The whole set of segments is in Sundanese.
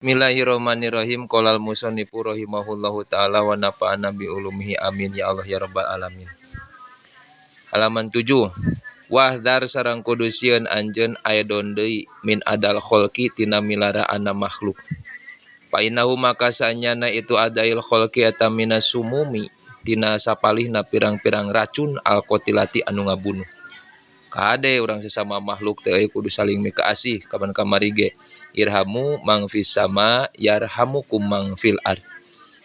Bismillahirrahmanirrahim. Qolal musannifu rahimahullahu taala wa nafa'ana bi ulumihi, amin ya Allah ya rabbal alamin. Halaman 7. Wahdar sareng kudu sieun anjeun aidon deui min adal kholqi tina milaraana makhluk. Fa innahu maka sanyana itu adail kholqi eta minas sumumi tina sapalihna pirang-pirang racun alqatilati anu ngabunuh. Kade urang sesama makhluk teh kudu saling mikaasih kapan kamari ge. Irhamu mang fis sama yarhamukum mang fil ard.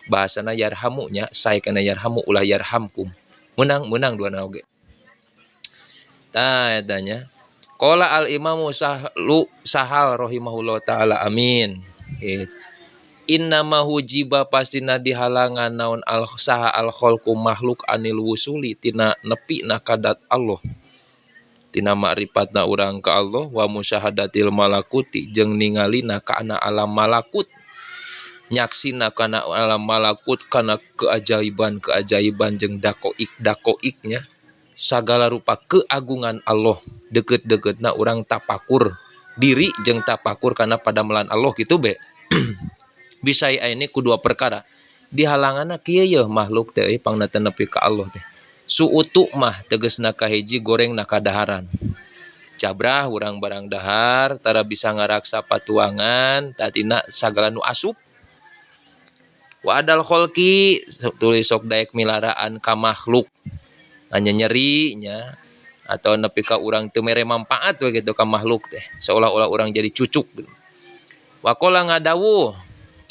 Bahasana yarhamu nya sae kana yarhamu ulah yarhamkum. Menang menang dua oge. Tah eta nya. Qala al imamu sahlu sahal rahimahullah taala, amin. Innama hujiba pastina dihalangan naon al saha al khalqu makhluk anil wusuli tina nepi na kadat Allah. Tina makripatna urang ka Allah wa musyahadatil malakuti jeung ningalina kana alam malakut. Nyaksina kana alam malakut kana keajaiban-keajaiban jeung dakoik-dakoiknya sagala rupa keagungan Allah deket-deketna urang tapakur diri jeung tapakur kana padamelan Allah kitu be. Bisa ini ku dua perkara dihalanganna kieu yeuh makhluk teh euy pangna teu nepi ka Allah teh. Suutu mah tegesna kahiji goreng na kadaharan. Cabrah urang barang dahar tara bisa ngaraksa patuangan tatina sagala nu asup. Wa adal kholqi tuluy sok daek milaraan ka makhluk. Hanya nyeri nya atau nepi ka urang teu mere manfaat we kitu ka makhluk teh seolah-olah urang jadi cucuk. Wa qala ngadawuh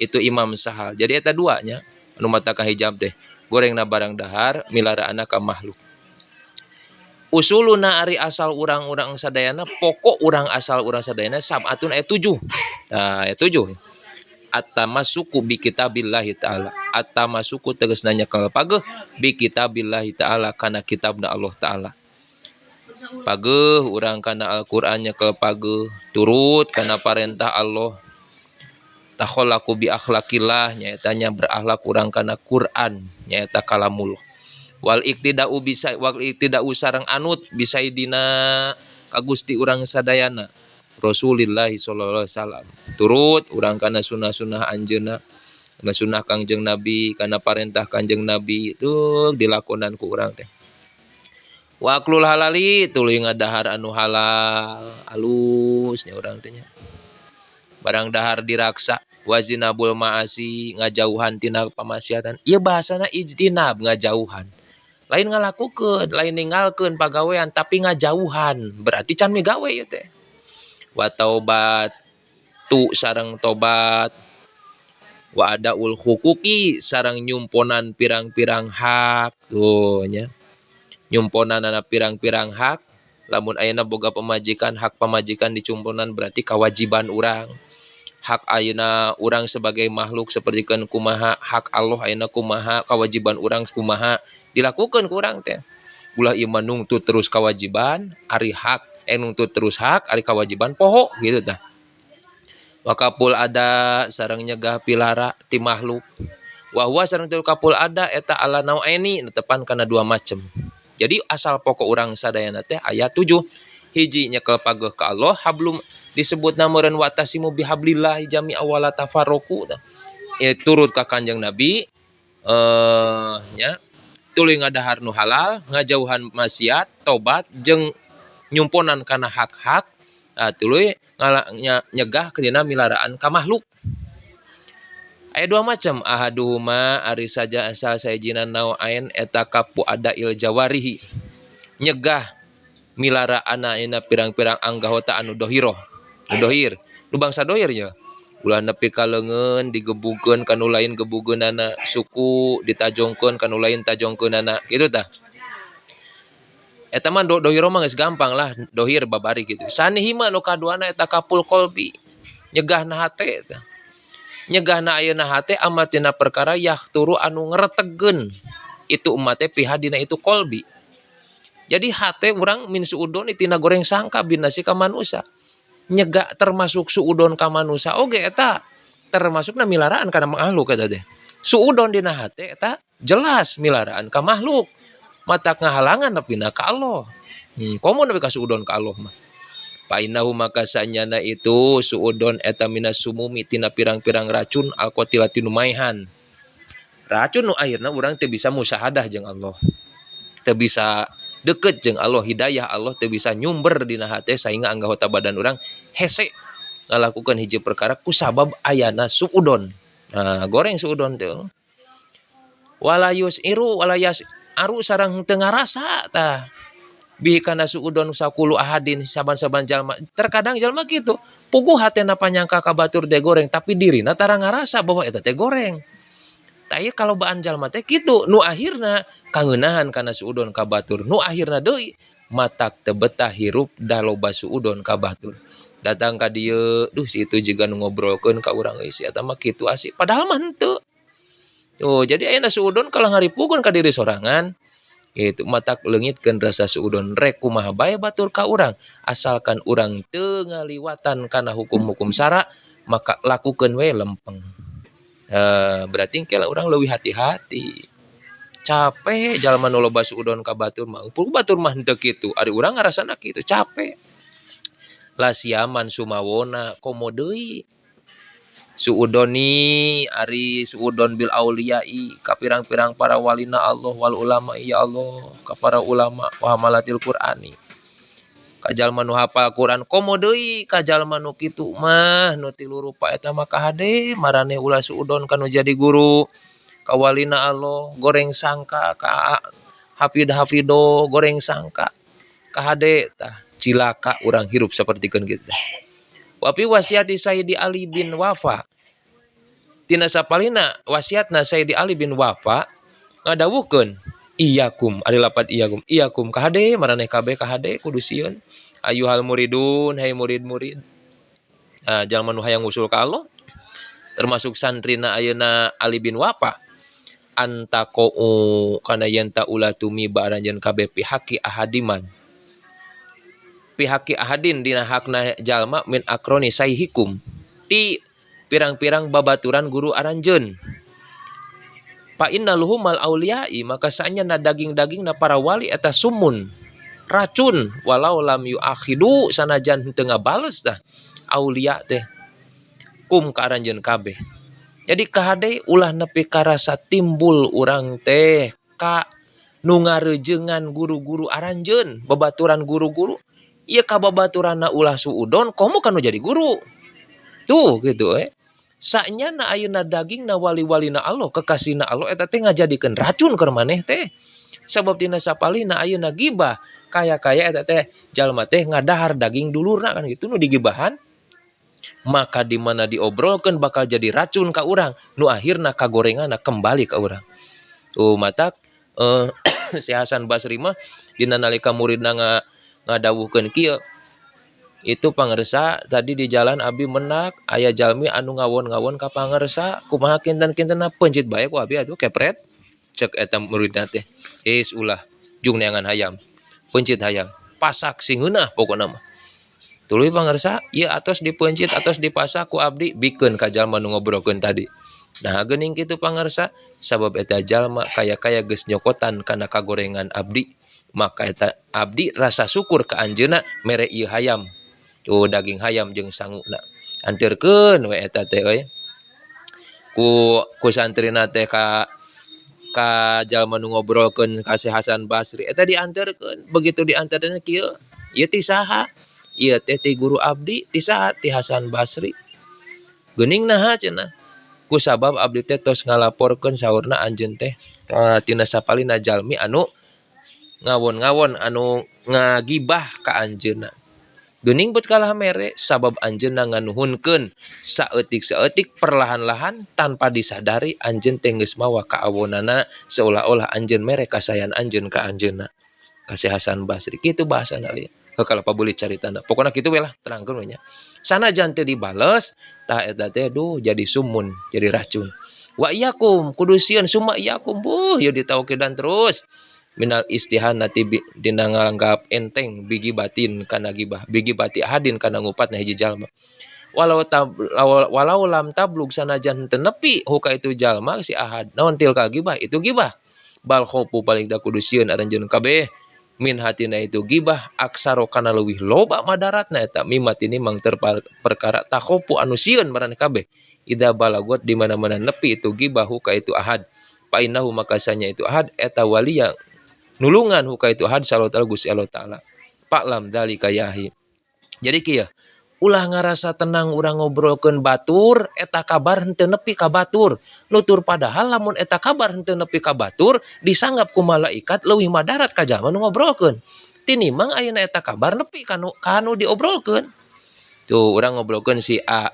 itu Imam Sahal. Jadi eta dua nya anu mata kahijab teh. Gorengna barang dahar milaraana ka makhluk. Usuluna ari asal urang-urang sadayana pokok urang asal urang sadayana sab'atun aya 7. Tah aya 7. At-tamassuku bi kitabillahi ta'ala. At-tamassuku tegasna nyekel pageuh bi kitabillahi ta'ala kana kitabna Allah ta'ala. Pageuh urang kana Al-Qur'an nyekel pageuh turut kana parentah Allah. Takhallaku bi akhlaqillah nyaeta nya berakhlak urang kana Quran nyaeta kalamullah. Wal iktidau bisa wal iktidau sareng anut bisaidina ka Gusti urang sadayana Rasulillah sallallahu alaihi wasallam. Turut urang kana sunah-sunah anjeunna, kana sunah Kangjeng Nabi, kana parentah Kangjeng Nabi tuh dilakonan ku urang teh. Wa aklul halali tuluy ngadahar anu halal alus nya urang teh nya. Barang dahar diraksa wazinabul maasi ngajauhan tina pamaksiatan. Ieu bahasana ijtinab ngajauhan. Lain ngalakukeun, lain ninggalkeun pagawean tapi ngajauhan. Berarti can migawe ieu teh. Wa taubatu sareng tobat. Wa adaul huquqi sareng nyumponan pirang-pirang hak. Tuh nya. Nyumponanana pirang-pirang hak. Lamun ayeuna boga pamajikan, hak pamajikan dicumponan berarti kewajiban urang. Hak ayeuna urang sebagai makhluk sapertikeun kumaha, hak Allah ayeuna kumaha, kewajiban urang kumaha dilakukeun ku urang teh. Ulah ieu mah nungtut terus kewajiban, ari hak nungtut terus hak, ari kewajiban poho gitu tah. Wa kapul ada sareng nyegah pilara ti makhluk. Wa huwa sareng teu kapul ada eta ala nauaini netepan kana dua macem. Jadi asal pokok urang sadayana teh aya 7. Hiji nyekel pageuh ka Allah hablum disebutna meureun watasimu bihablillah jami'a wala tafarraqu. Turut ka Kanjeng Nabi nya tuluy ngadahar nu halal, ngajauhan maksiat, tobat jeung nyumponan kana hak-hak, tuluy nyegah dina milaraan ka makhluk. Aya dua macam, ahaduhuma ari saja asal sayjina nauain eta kapu adail jawarihi. Nyegah milaraana ayeuna pirang-pirang anggota anu dohiroh. Nu dohir, nu bangsa dohir nya. Ulah nepi ka leungeun digebukeun ka nu lain gebugeunana, suku ditajongkeun ka nu lain tajongkeunana, kitu tah. Eta mah dohir mah geus gampang lah, dohir babari kitu. Sanihima nu kaduana eta kapul qalbi, nyegahna hate tah. Nyegahna ayeuna hate amatina perkara yahturu anu ngretegeun itu umat teh pihadina itu qalbi. Jadi hate urang min suudon tina goreng sangka binasi ka manusia. Nyegah termasuk suudon ka manusia oge eta termasukna milaraan kana makhluk eta teh. Suudon dina hate eta jelas milaraan ka makhluk. Matak ngahalangan nepina ka Allah. Komo nepi ka suudon ka Allah mah. Fa innahu maka sanyana itu suudon eta minas sumumi tina pirang-pirang racun alqatilati nu maehan. Racun nu akhirna urang teu bisa musyahadah jeung Allah. Teu bisa deket jeung Allah, hidayah Allah teu bisa nyumber dina hate sehingga anggota badan urang hese ngalakukeun hiji perkara kusabab ayana suudon. Nah, goreng suudon teh. Wala yus'iru wala yas'aru sareng teu ngarasa tah. Bihi kana suudon sakulu ahadin saban-saban jalma. Terkadang jalma kitu, puguh hatena panyangka ka batur teh goreng tapi dirina tara ngarasa bahwa eta teh goreng. Tah ieu kalobaan jalma teh kitu, nu akhirna kangeunahan kana suudon ka batur, nu akhirna deui matak teu betah hirup da loba suudon ka batur. Datang ka dieu, duh si itu jiga nu ngobrolkeun ka urang euy si eta mah kitu asih, padahal mah henteu. Oh, jadi ayeuna suudon kalah ngaripukeun ka diri sorangan. Gitu, matak leungitkeun rasa suudon rek kumaha bae batur ka urang, asalkan urang teu ngaliwatan kana hukum-hukum syara, maka lakukeun we lempeng. Berarti engke lah urang leuwih hati-hati. Capek jalma nu loba suudon ka batur mah, pun batur mah henteu kitu, ari urang ngarasana kitu, capek. Lasiaman sumawona komo deui. Suudoni ari suudon bil auliyai ka pirang-pirang para walina Allah wal ulama ya Allah ka para ulama wa hamalatil Qur'ani. Ka jalma nu hafal Quran komo deui ka jalma nu kitu mah nu tilu rupa eta mah kahade maraneh ulah suudon ka nu jadi guru ka walina Allah goreng sangka ka hafid hafido goreng sangka kahade tah cilaka urang hirup sapertikeun kitu teh. Wa fi wasiati Sayyidi Ali bin Wafa tina sapalina wasiatna Sayyidi Ali bin Wafa ngadawuhkeun iyakum ari lapad iyakum iyakum kahade maraneh kabeh kahade kudu sieun ayuhal muridun hai murid-murid. Nah, jalma nu hayang ngusul ka Allah termasuk santrina ayeuna Ali bin Wafa antaqau kana yen ta ulah tumiba aranjeun kabeh pihaki ahadiman pihaki ahadin dina hakna jalma min akroni saihikum ti pirang-pirang babaturan guru aranjeun. Fa inna luhumal auliyai maka saanya daging-daging na para wali eta sumun racun walau lam yuakhidu sanajan henteu ngabales tah aulia teh kum ka aranjeun kabeh. Jadi kahade ulah nepi karasa timbul urang teh ka nu ngareujeungan guru-guru aranjeun babaturan guru-guru ieu ka babaturanna ulah suudon komo kanu jadi guru. Tuh gitu Sanyana ayeuna dagingna wali-walina Allah kekasihna Allah eta teh ngajadikeun racun keur maneh teh. Sabab tina sapalihna ayeuna gibah kaya-kaya eta teh jalma teh ngadahar daging dulurna kan gitu nu digibahan. Maka di mana diobrolkeun bakal jadi racun ka urang nu akhirna kagorenganna kembali ka urang. Tuh matak si Hasan Basri mah dina nalika muridna ngadawuhkeun kieu itu pangersa tadi di jalan abi menak aya jalmi anu ngawon-ngawon ka pangersa kumaha kinten-kintenna pencit bae ku abi atuh kepret cek eta muridna teh geus ulah jung neangan hayam pencit hayam pasak sing ngeunah pokona mah tuluy pangersa ieu atos dipencit atos dipasak ku abdi bikeun ka jalma nu ngobrolkeun tadi. Nah geuning kitu pangersa sabab eta jalma kaya-kaya geus nyokotan kana kagorengan abdi maka eta abdi rasa syukur ka anjeunna mere ieu hayam tuh daging hayam jeung sanguna anterkeun we eta teh euy ku santrina teh ka jalma nu ngobrolkeun ka si Hasan Basri eta dianterkeun begitu dianterkeun kieu ieu ti saha ieu teh ti guru abdi ti saha ti Hasan Basri geuning naha cenah ku sabab abdi teh tos ngalaporkeun saurna anjeun teh tina sapalina jalmi anu ngawon-ngawon anu ngagibah ka anjeunna. Geuning bet kalah mere sabab anjeunna nganuhunkeun saeutik-saeutik perlahan-lahan tanpa disadari anjeun teh geus mawa kaawonana seolah-olah anjeun mere kasayan anjeun ka anjeunna. Ka si Hasan Basri kitu bahasana ieu. Heuh kalau pabeuli caritana. Pokona kitu we lah terangkeun we nya. Sanajan teu dibales tah eta teh duh jadi sumun, jadi racun. Wa iyyakum kudu sieun summa iyyakum buh ieu ditaukidan terus. Minal istihanati dina nganggap enteng bigi batin kana gibah bigi bati ahadin kana ngupatna hiji jalma walau walau lam tablug sanajan teu nepi huka itu jalma si ahad naon tilka gibah itu gibah bal khofu paling da kudu sieun aranjeun kabeh Min hatina itu gibah aksaro kana leuwih loba madaratna eta mimma tinimang perkara takhofu anu sieun maraneh kabeh idza balagot di mana-mana nepi itu gibah hu ka itu ahad fa innahu maka sanya itu ahad eta waliya nulungan hu ka itu ahad sallallahu ta'ala Gusti Allah ta'ala fa'lam dzalika ya ahi. Jadi kieu ulah ngarasa tenang urang ngobrolkeun batur eta kabar henteu nepi ka batur nutur padahal lamun eta kabar henteu nepi ka batur disanggap ku malaikat leuwih madarat ka jalma nu ngobrolkeun tinimang ayeuna eta kabar nepi ka nu diobrolkeun. Tuh urang ngobrolkeun si A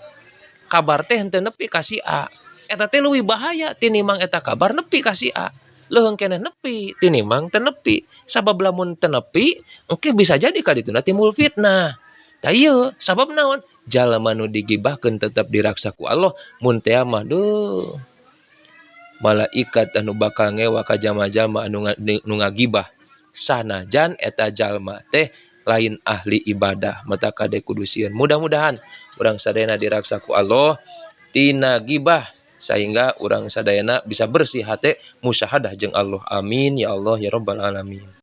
kabar teh henteu nepi ka si A eta teh leuwih bahaya tinimang eta kabar nepi ka si A leuheung keneh nepi tinimang teu nepi sabab lamun teu nepi engke bisa jadi ka dituna timbul fitnah. Tah ieu sabab naon jalma nu digibahkeun tetep diraksa ku Allah mun tea mah duh malaikat anu bakal ngewa ka jalma-jalma anu ngagibah sanajan eta jalma teh lain ahli ibadah mata kade kudu sieun. Mudah-mudahan urang sadayana diraksa ku Allah tina gibah sehingga urang sadayana bisa bersih hate musyahadah jeung Allah. Amin ya Allah ya rabbal alamin.